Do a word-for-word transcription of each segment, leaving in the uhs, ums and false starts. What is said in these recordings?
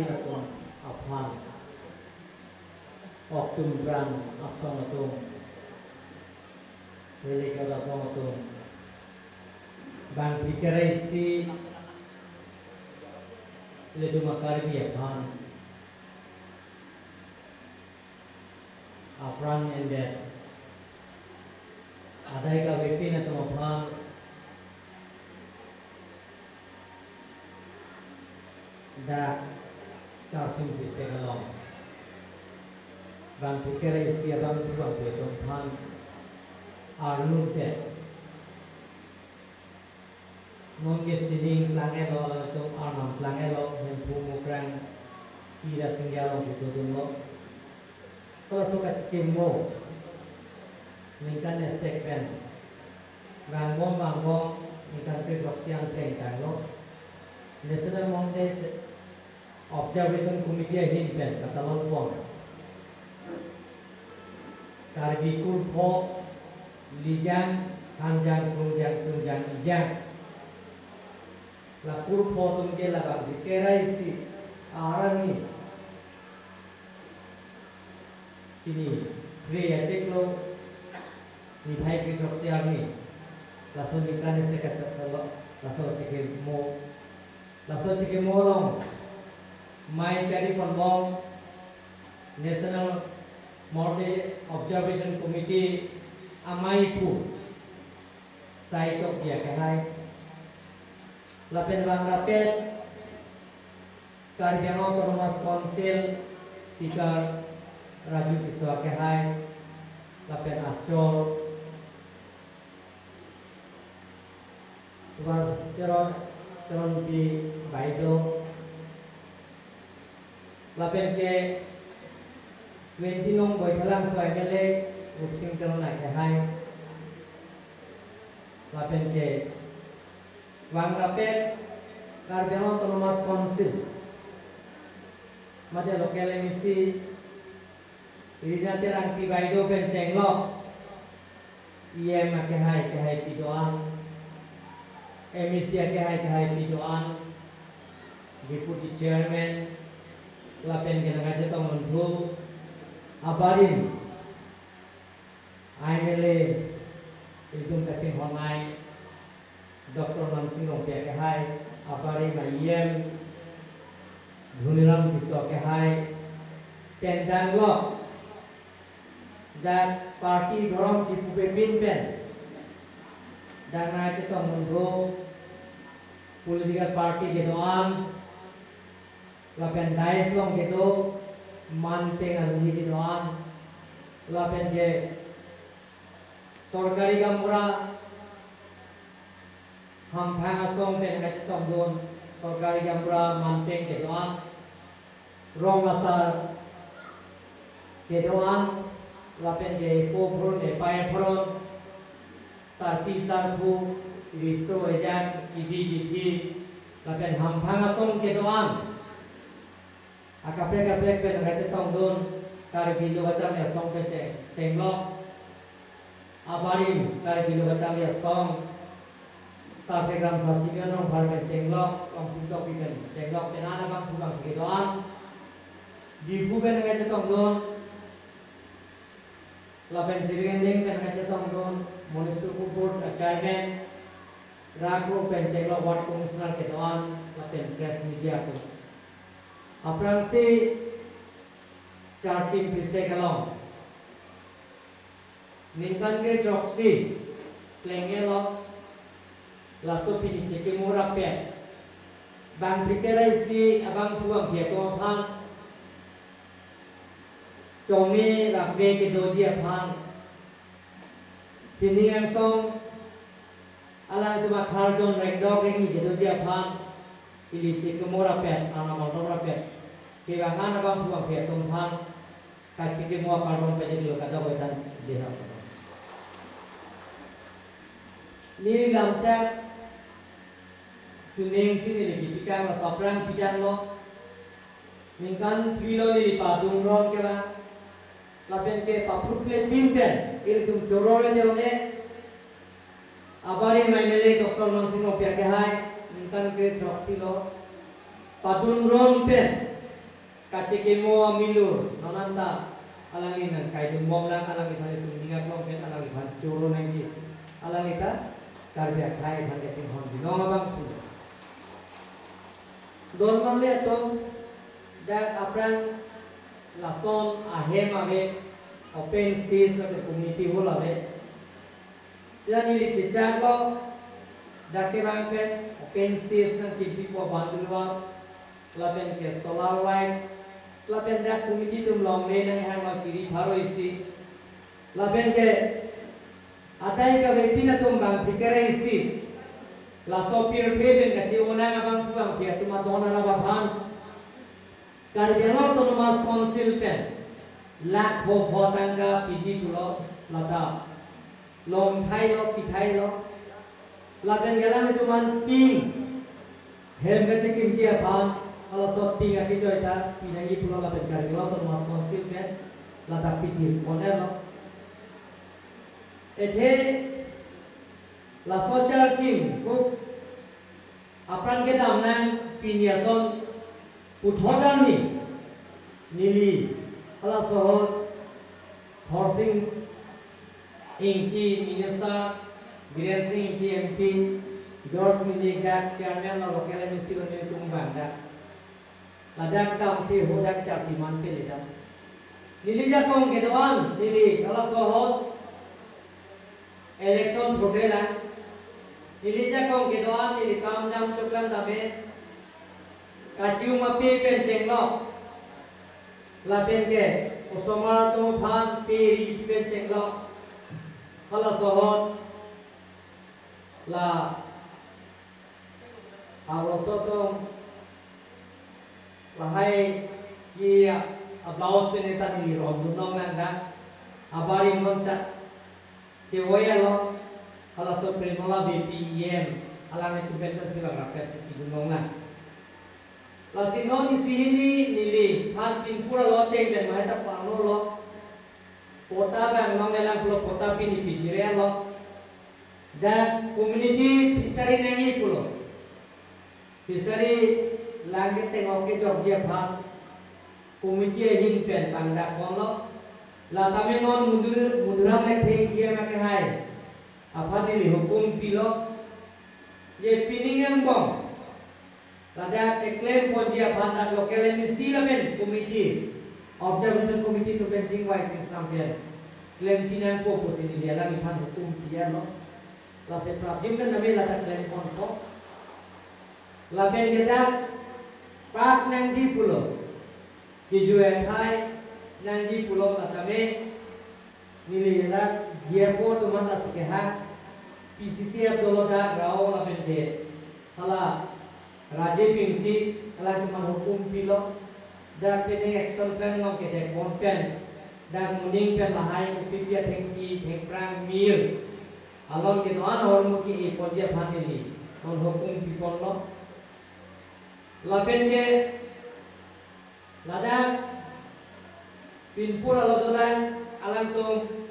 atum aphan, oktum brang asong atum, delegate asong atum, bang phlikre isi ilitum a-Karbi aphan apran endet adai kavepin atum aphan dak Charching Phlisek along bang phlikre isi abangphu bangphi atum aphan arnute nonke sining klang-etlo, latum arnam klang-etlo, Hemphu Mukrang Ira Singya along si dodunlo. Kalaso kachikimo ningkan esek pen vangbom vangbom ningkan kre-throksi an plengtanglo. National Mountain Observation Committee ahin pen katalon pon, Karbi kurpho, lijang, hanjang, krungjang, tungjang, ijang, la kurpho atum ke labang phlikre isi arni, pini kre achiklo, niphai kre-throksi arni, laso ningkan esek kachaklo, laso chikimo, laso chikimo along mei chari ponbom National Mountain Observation Committee ameiphu Saitok Bey akehai, lapen bang rapet Karbi Anglong Autonomous Council Speaker Raju Tisso akehai, lapen achor Subhas Teron, Teronpi Baideo, lapen ke twenty nong Baithalangso M L A Rupsing Teron akehai, lapen ke bang rapet Karbi Anglong Autonomous Council mate local M A C Rina Terangpi Baideo pen chenglok, E M akehai kehai pi do-an, M A C akehai kehai pi do-an, Deputy Chairman, lapen ke nangkachetong unthu abarim M L A ilitum kachinghon-ai Doctor Mansing Rongpi akehai, abarim E M Dhoniram Tisso akehai, pen danglok dak party dhorom chipupepin pen dak nangkachetong unthu political party kedo-an, lapen dais along kedo manpeng alungi kedo-an, lapen ke sorkari gaonbura hamphang asong pen kachetongdun, sorkari gaonbura manpeng kedo-an, rong asar kedo-an, lapen ke epo phurun epai phurun, sarpi sarpo, riso ejang, kibi kithi, lapen hamphang asong kedo-an akaprek kaprek pen kachetongdun, Karbi Lo Kacharli Asong pen cheng, chenglok, abarim Karbi Lo Kacharli Asong, Sar Tegram Sar Simeon Rongphar pen chenglok, Tongsing Tokbi pen chenglok, pen an abangphu bangphi kedo-an, Diphu pen kachetongdun, lapen Jirikinding pen kachetongdun, Municipal Board a Chairman, Rako pen chenglok Ward Commissioner kedo-an, lapen press media atum. Aphrangsi Charching Phlisek along ningkan kre-throksi pleng-etlo, laso pini chikimo rapet bang phlikre isi abangphu bangphi atum aphan, chome rapet kedoji aphan, sining angsong alangtum akharjon rengdok rengni kedoji aphan, ili chikimo rapet, arnam arnam rapet kevang an abangphu bangphi atum aphan kachikimo akardom pajirlo, kadokave than dihap. Neli lamchak chuning si neli kipikang lo, soprang pikang lo. Ningkan phli lo neli padun ron kevang, lapen ke paphruple pin pen ilitum choro re jero ne. Abarim M L A Doctor Mansing Rongpi akehai ningkan kre-throksi lo padun ron pen kachekimo amilur, non anta alangli nangkaidun bomlang, alangliphan itum ning aklong pen alangliphan choro nangji. Alangli ta Karbi akhei aphan kachinghon binong abang pulo. Don mangle atum, dak aphrang lason ahem ave, open stage lake community hall ave. Sila neli chechaklo, dak kevang pen open stage nangkimpipo bandulwa, lapen ke solar light, lapen dak committee atum longle nanghanglo chiri pharo isi, lapen ke atai kavepin atum bang phikre isi, laso pirthe pen kache-onang abang pu bangphi atum adon arap aphan Karbi Anglong Autonomous Council pen lakh pho pho tangka piji pulo, lata longthailo, pithailo. Lapen ke alanglitum an tin hem kachekimji aphan, halaso tin akejoi ta pinangji pulo, lapen Karbi Anglong Autonomous Council pen lata piji ponelo. Athe laso charchim buk apran kedam nang pini ason puthot damji, neli halaso ahut Khorsing Ingti Minister, Biren Sing Ingti M P, George Mini dak Chairman lo local M A C lo nelitum bang dak. Ladak damsi hadak charchim an pele dak. Neli jakong kedo-an, neli halaso ahut election throte lang. Neli jakong kedo-an, neli kam dam choklang dame. Kachium ape pen chenglok. Lapen ke osomar atum aphan pe ri pen chenglok. Halaso ahut la arloso atum lahai ke a-blouse pen ta neli rondun longlangdang. Abari non chak chevoilo, halaso Premola Beypi E M, alanglitum pen ta sila rapet si pidun longlang. Lasi non isi hini neliphan pinpur alo ateng pen mahai ta pangno lo. Patta bang longlelang pulo, patta pini pijirelo. Dak community fishery nangji pulo. Fishery lang keteng ok kejokji aphan committee ahin pen pangdak ponlo. Lata me non Mudur-, Muduram Lekthe E M akehai aphan neli hukum pilo. Je pining angbong ladak keklem ponji aphan dak local M A C lapen committee, observation committee atum pen chingvai chingsam pen klem pinangpo pusi neli alangliphan hukum pilo. Lasi prapjin pen nami ladak klem ponpo. Lapen ke dak park nangji pulo, kejui akhei nangji pulo, lata me neli dak D F O atum an lasi kehang, P C C F dolo dak rao lapen ke hala Rajiv Ingti, hala atum an hukum pilo. Dak pining action plan along kedek pon pen, dak moning pen lahai kopi pi athengpi thengphrang mir along kedo-an ahormu ke-e ponji aphan neli non hukum piponlo. Lapen ke ladak pinpur alo dolang, alangtum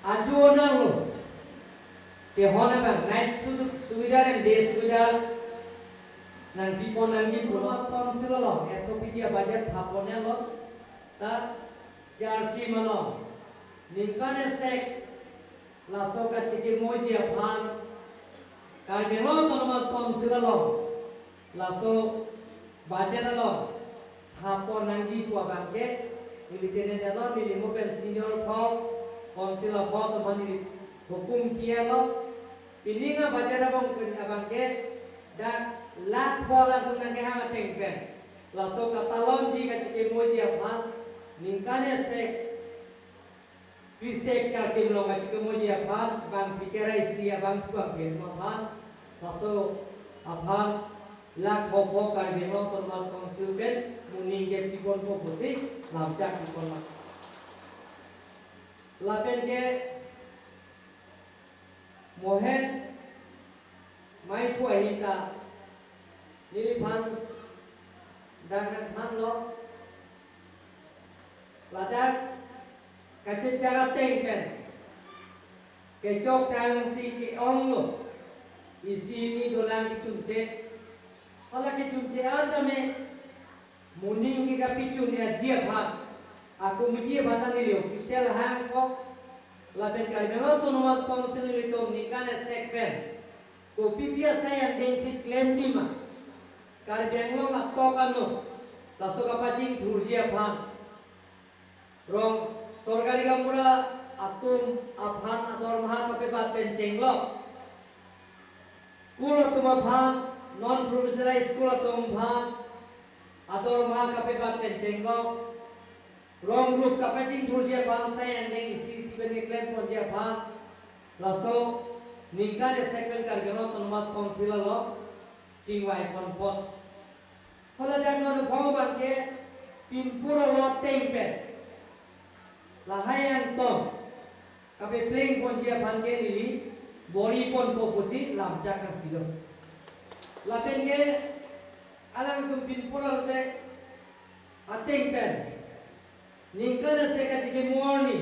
ajo nanglo kehon abang night su-, subida and day subida nangpipon nangji pulo. Council along S O P T abudget thaponlo, ta charchim along ningkan esek laso kachekimoji aphan Karbi Anglong Autonomous Council along laso budget along thapon nangji pu abang ke, neli tene dalo, neli mo pen senior pho, council pho atum aphan neli hukum pilo. Pining abudget abang pen abang ke dak lakh pho alangtum nangkehang ateng pen laso katalonji kachekimoji aphan ningkan esek trisek charchim along kachekimoji aphan bang phikre isi abang pu bangphi atum aphan, laso aphan lakh pho pho Karbi Anglong Autonomous Council pen moning ke piponpo pusi lamchak piponlo. Lapen ke Mohen Maiphu ahin ta neliphan dak nangthanlo, ladak kachechak ateng pen kechok tangsi ke-onglo, isi hini dolang kechunche. Hala kechunche an tame moning ke kapachun-eji aphan, a committee aphan ta neli official hangkok, lapen Karbi Anglong Autonomous Council nelitum ningkan isi pen kopi pi asai angdeng si klemji ma, Karbi Anglong atok ano, laso kapachingthurji aphan, rong sorkari gaonbura atum aphan adormaha kapebat pen chenglok, school atum aphan, non professional school atum aphan adormaha kapebat pen chenglok, rong rup kapachingthurji aphan asai angdeng isi isi pen keklem ponji aphan, laso ningkan isi pen Karbi Anglong Autonomous Council along chingvai pon pon. Hala jangno phong abang ke pinpur along ateng pen lahai angtong kapepleng ponji aphan ke neli bor-i ponpo pusi lamchak nangpilo. Lapen ke alangtum pinpur alote ateng pen ningkan isi kachikimo arni,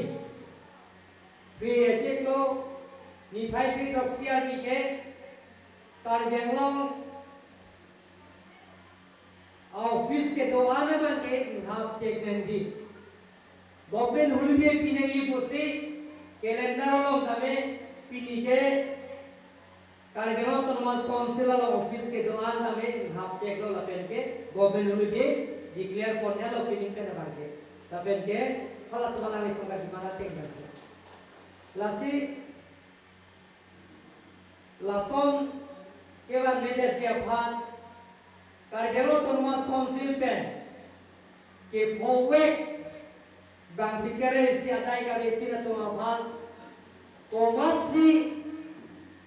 phre achiklo niphai phli throksi arni ke Karbi Anglong office kedo-an abang ke inghap chek nangji. Government holiday pinangji pusi calendar along tame pini ke Karbi Anglong Autonomous Council along office kedo-an tame inghap cheklo lapen ke government holiday declare pon-etlo pini pen abang ke. Lapen ke halatum alanglitum kadimana teng bangsi. Lasi lason kevan medet ji aphan Karbi Anglong Autonomous Council pen kephovek bangphi kere isi adai kavepin atum aphan komatsi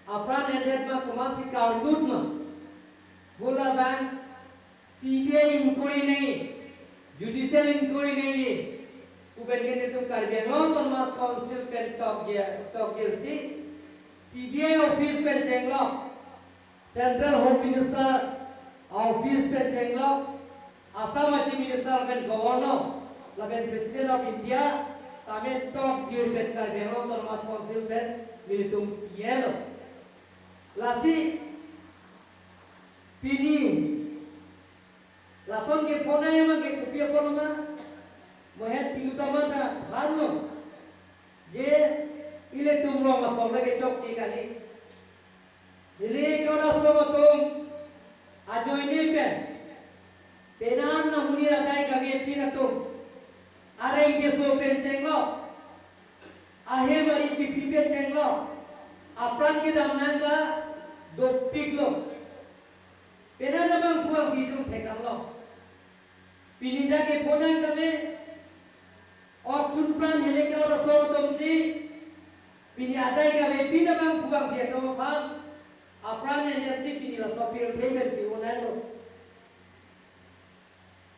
apran endet ma, komatsi kardut ma, hala abang C B I inquiry nangji, judicial inquiry nangji pu pen ke nelitum Karbi Anglong Autonomous Council pen tokjir, tokjirsi C B I office pen chenglok, Central Home Minister office pen chenglok, Assam a Chief Minister pen Governor lapen President of India tame tokjir pen Karbi Anglong Autonomous Council pen nelitum P L. Lasi pini lason kephonai abang ke kopi apot ma, mohet tilu tama ta thanlo, je ilitum rong asong le kechokche kali. Hilike ora asong atum ajoine pen, penang na monit adai kavepin atum areng keso pen chenglok, ahem arit kiphi pen chenglok, apran kedam nang ta dopiklo. Penang abangphu abang bidung thekdamlo. Pini dak kephonang tame ok chunpran hilike ora asong atum si pini adai kavepin abangphu abangphi atum aphan apran endet si pini laso pirthe pen chi-o nanglo.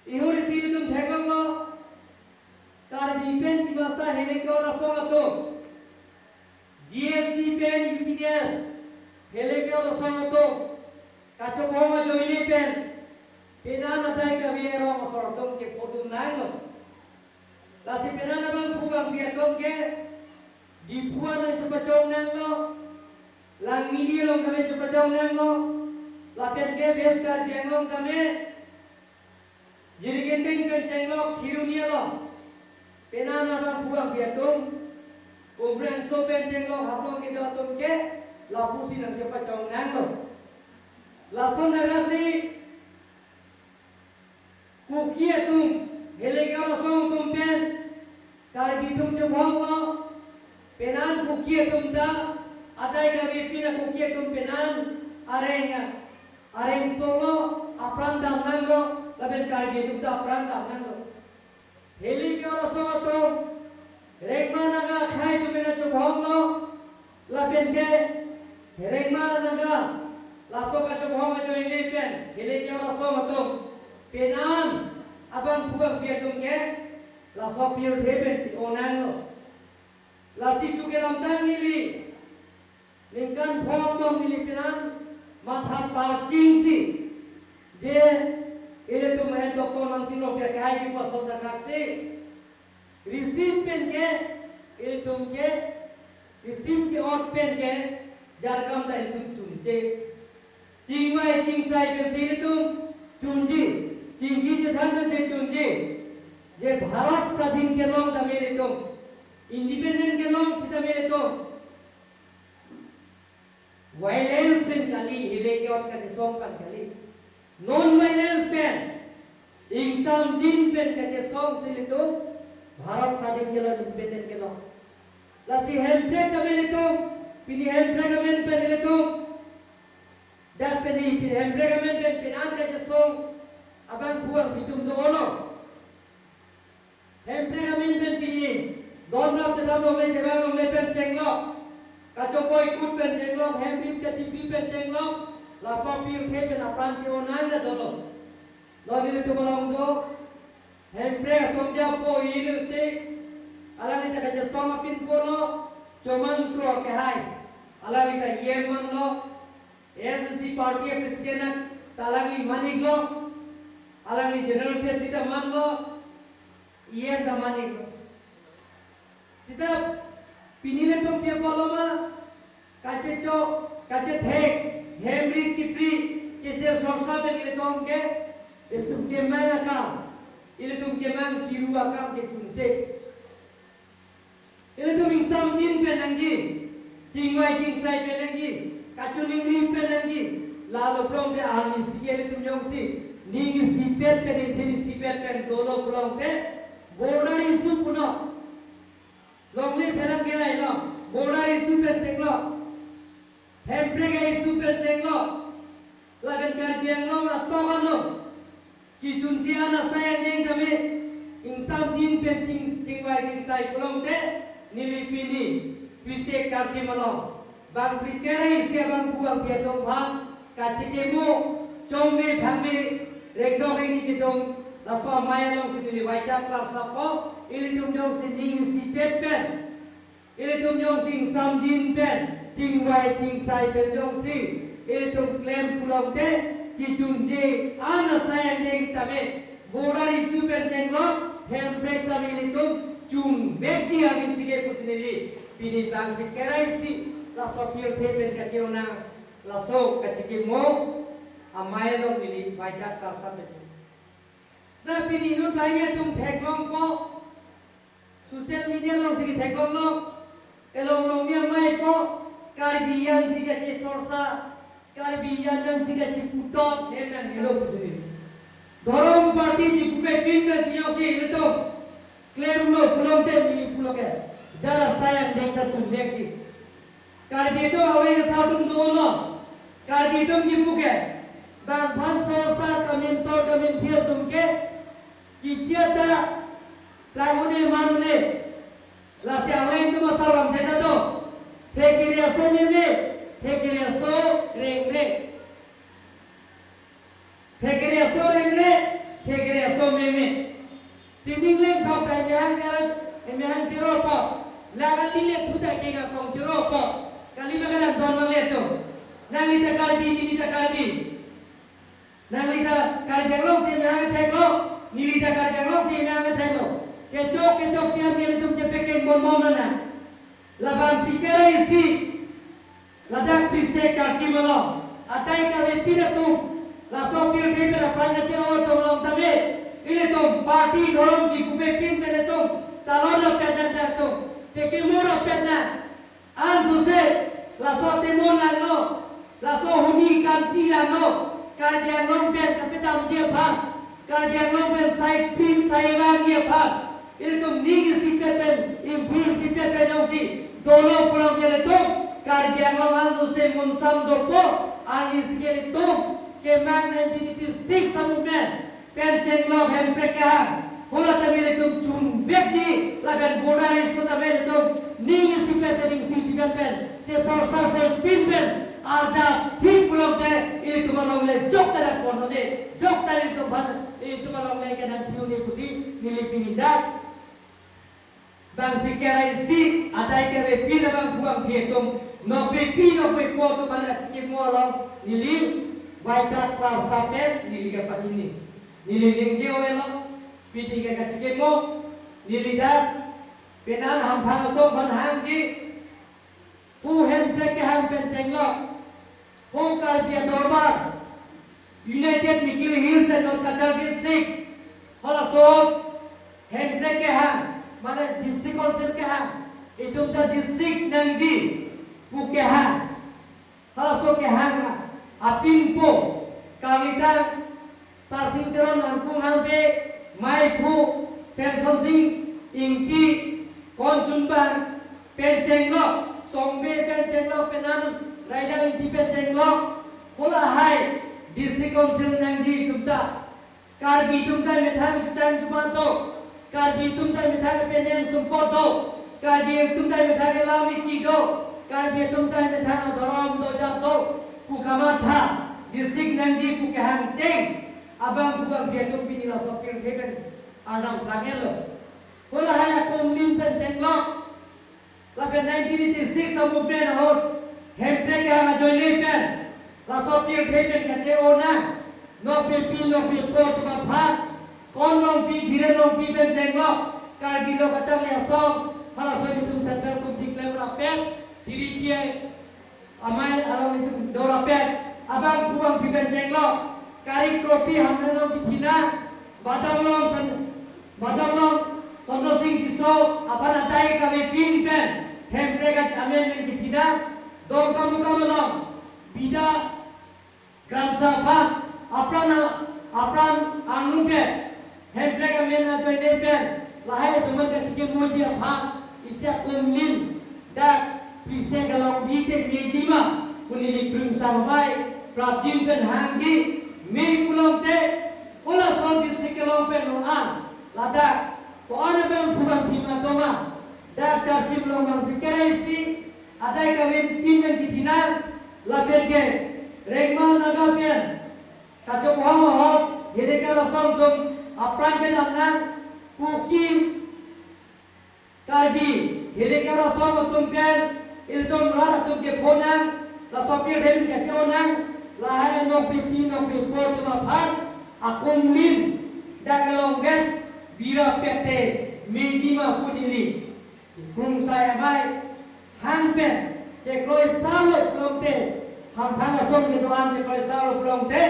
Ihur isi nelitum theklonglo, Karbi pen Dimasa hilike ora asong atum, D F D pen U P D S hilike ora asong atum kachobong ajoine pen penang adai kave rong asor atum kephodun nanglo. Lasi penang abangphu abangphi atum ke Diphu an nangchepachong nanglo, Langmili along tame chepachong nanglo, lapen ke West Karbi Anglong tame Jirikinding pen chenglok Kheroni along penang abangphu abangphi atum, Umrengso pen chenglok Haflong kedo atum ke lapusi nangchepachong nanglo. Lason arasi Kuki atum, hilike ora asong atum pen Karbi atum chobonglo, penang Kuki atum ta adai kavepin a Kuki atum penang areng, areng solo apran dam nanglo, lapen Karbi atum ta apran dam nanglo. Hilike ora asong atum Rengma Naga akhei atum pen chobonglo, lapen ke Rengma Naga laso kachobong ajoine pen hilike ora asong atum penang abangphu abangphi atum ke laso pirthe pen chi-o nanglo. Lasi chu kedamtang neli ningkan phongo neli penang matha parchingsi, je ilitum ahem Doctor Mansing Rongpi akhei kipu ason thakthak si receive pen ke, ilitum ke receive ke-ot pen ke jarkam ta ilitum chunche. Chingvai chingsai pensi ilitum chunji. Chingki chethan ta chechunji, je Bharat swadhin kelong tame ilitum, independent kelong sitame ilitum violence pen kali, hile ke-ot kachesong pen kali. Non-violence pen, ingsamjin pen kachesong si ilitum Bharat swadhin kelong, independent kelong. Lasi hemprek tame ilitum, pini hemprek amen pen ilitum, dak pini, pini hemprek amen pen pinan kachesong abangphu abangphi atum do-o lo. Hemprek amen pen pini donrap kedam longle, chevang longle pen chenglok, kachopoi kut pen chenglok, hemrit kachipi pen chenglok, laso pirthe pen apran che-o nang ta dolo. Non ilitum along do hemprek asong japo ilu si, alangli ta kachesong apin pulo, Chomang Kro Kehai, alangli ta E M manlo, A S D C party a president ta alangli maniklo, alangli general secretary ta manlo, E M ta maniklo. Seta pini ilitum pi apot lo ma, kachechok, kachethek, hemrit kipri, keche sorsa pen ilitum ke, ilitum kemang akam, ilitum kemang kiru akam ke chunche. Ilitum ingsamjin pen nangji, chingvai chingsai pen nangji, kachiningri pen nangji, lalo pulotangte arni si ke ilitum jongsi ning isipet pen, ingthin isipet pen dolo pulotangte, border issue pulo. Longle pherang kerai lo, border issue pen chenglok, hemprek a-issue pen chenglok, lapen Karbi Anglong atok along kechunche an asai angdeng tame ingsamjin pen ching, chingvai chingsai pulotangte, neli pini Pisek Karchim along bangphi kerai isi abangphu abangphi atum aphan kachikimo, chongme phangme, rengdok rengni kedong, laso amei along si neli vaidak klarsappo, ilitum jongsi ning isipet pen, ilitum jongsi ingsamjin pen, chingvai chingsai pen jongsi ilitum klem pulotangte, kechunche an asai angdeng tame border issue pen chenglok, hemprek tame ilitum chunvekji arni si ke pusi neli pini bangphi kerai isi laso pirthe pen kache-o nang, laso kachikimo amei along neli vaidak klarsappo. Seta pini inut banghini atum theklongpo, social media along si ketheklonglo, kelong longni amei po, Karbi an si kachesorsa, Karbi an an si kacheputot, ne nang helo pusi. Dhorom party chipupepin pen si jongsi ilitum klemlo pulotangte, neli pulo ke, jar asai angdeng ta chunvekji. Karbi atum awareness atum dolo. Karbi atum kipu ke, bangphan sorsa kamintor kaminthir atum ke, kitia ta plang un-e man un-e. Lasi alangtum asar lam theta do. Thekere aso meme, thekere aso rengre. Thekere aso rengre, thekere aso meme. Sining lengthok ta emehang chero, emehang cheropo. La kali le thu ta ke akong cheropo. Kali ma kalang don ma le to. Nangli ta Karbi, neli ta Karbi. Nangli ta Karbi Anglong si emehang theklo, neli ta Karbi Anglong si emehang theklo. Kechok kechokche an ke ilitum chepekeng bonbon nang. Labangphi kerai isi, ladak Pisek Karchim along, adai kavepin atum, laso pirthe pen apran kache-o atum along tame, ilitum party dhorom kipupepin pen ilitum talon lo pen nang, atum chekimo lo pen nang. Ansose laso temon langno, laso huni kanti langno, Karbi Anglong pen kapedamji aphan, Karbi Anglong pen sai pin sai vangji aphan, ilitum ning isipet pen, ingphi isipet pen jongsi dolo pulotangte, ilitum Karbi Anglong ansose munsam dopo, arni si ke ilitum kemang nineteen eighty-six a-movement pen chenglok hemprek kehang, hala tame ilitum chunvekji, lapen border issue tame ilitum ning isipet pen, ning isipet pen, chesorsa sai pin pen arjap thik pulotangte, ilitum along le jokta dak pon un-e, jokta ilitum aphan, ilitum along le kedam thi un-e pusi neli pini dak bangphi kerai isi, adai kavepin abangphu abangphi atum, nokbepi nokbepo atum aphan kachikimo along neli vaidak klarsap pen neli kapachini. Neli ningje-o-e lo, pini ke kachikimo, neli dak penan hamphang aso aphan hangji, pu hemprek kehang pen chenglok, pu Karbi adorbar, United Mikir Hills and North Cachar District, halaso Hemprek kehang, mane District Council kehang, itum ta district nangji pu kehang, halaso kehang apinpo, Karlitang Sarsing Teron, Angkung Hangbe, Maiphu, Semson Sing Ingti, Konchunbang pen chenglok, Songbe pen chenglok, penang Raidang Ingti pen chenglok, halahai District Council nangji itum ta. Karbi atum ta methang jutang jumat do, Karbi atum ta methang penang sumpot do, Karbi atum ta methang lam iki do, Karbi atum ta methang adhorom do, jat do pu kamatha district nangji pu kehang cheng abangphu abangphi atum pini laso pirthe pen arnam plangelo. Halahai akumlin pen chenglok, lapen nineteen eighty-six a-movement ahut Hemprek kehang ajoine pen laso pirthe pen kache-o nang, nokbepi nokbepo atum aphan, Kon Rongpi, Dhiren Rongpi pen chenglok, Karbi Lo Kacharli Asong, halaso itum Central Committee klem rapet, T D P I amei along itum do rapet, abangphu abangphi pen chenglok, Karik Kropi, Hamren along kethi nang, Badonglong San, Badonglong Chandra Sing Tisso aphan adai kavepin pen Hemprek amen pen kethi nang, Dongkamukam along Bida Kramsa aphan, apran, apran angno ke Hemprek amen ajoine pen lahai atum kachekimoji aphan isi akumlin dak Prisek along bite meji ma pu neli Krimsa Amei prapjin pen hangji. Mei pulote halaso district along pen non an ladak ko-an abangphu abangphi ma do ma, dak Charchim along bangphi keraisi adai kavepin pen kethi nang, lapen ke Rengma Naga pen kachobhong ahok Hilakar Asong atum apran kedam nang, Kuki, Karbi, Hilakar Asong atum pen ilitum rat atum kepho nang, laso pirthe pen kache-o nang, lahai nokbepi nokbepo atum aphan akumlin dak along vet bira pete meji ma pu neli Krimsa Amei hang pen chekroisalo pulote, hamphang ason kedo-an chekroisalo pulote,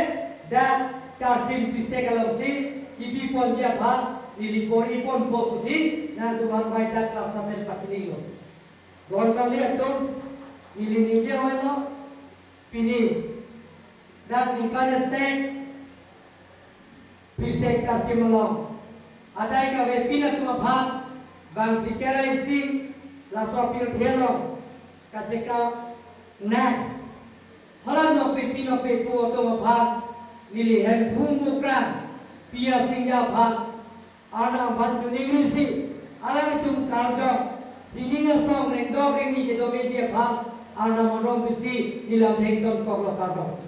dak Charchim Prisek alongsi kebi ponji aphan neli pori ponpo pusi nangtum aphan bai dak klasa pen pachinilo. Don kali atum, neli ningje hoilo, pini dak ningkan esek Prisek Charchim along adai kavepin atum aphan bangphi keraisi laso pirthe along kachekap nang, hala nokbepi nokbepo atum aphan neli Hemphu Mukrang P R Singja aphan arnam aphan choningri si, alanglitum karjong sining asong rengdok rengni kedomeji aphan arnam arong pisi neli lam thengdon koklo, kardom.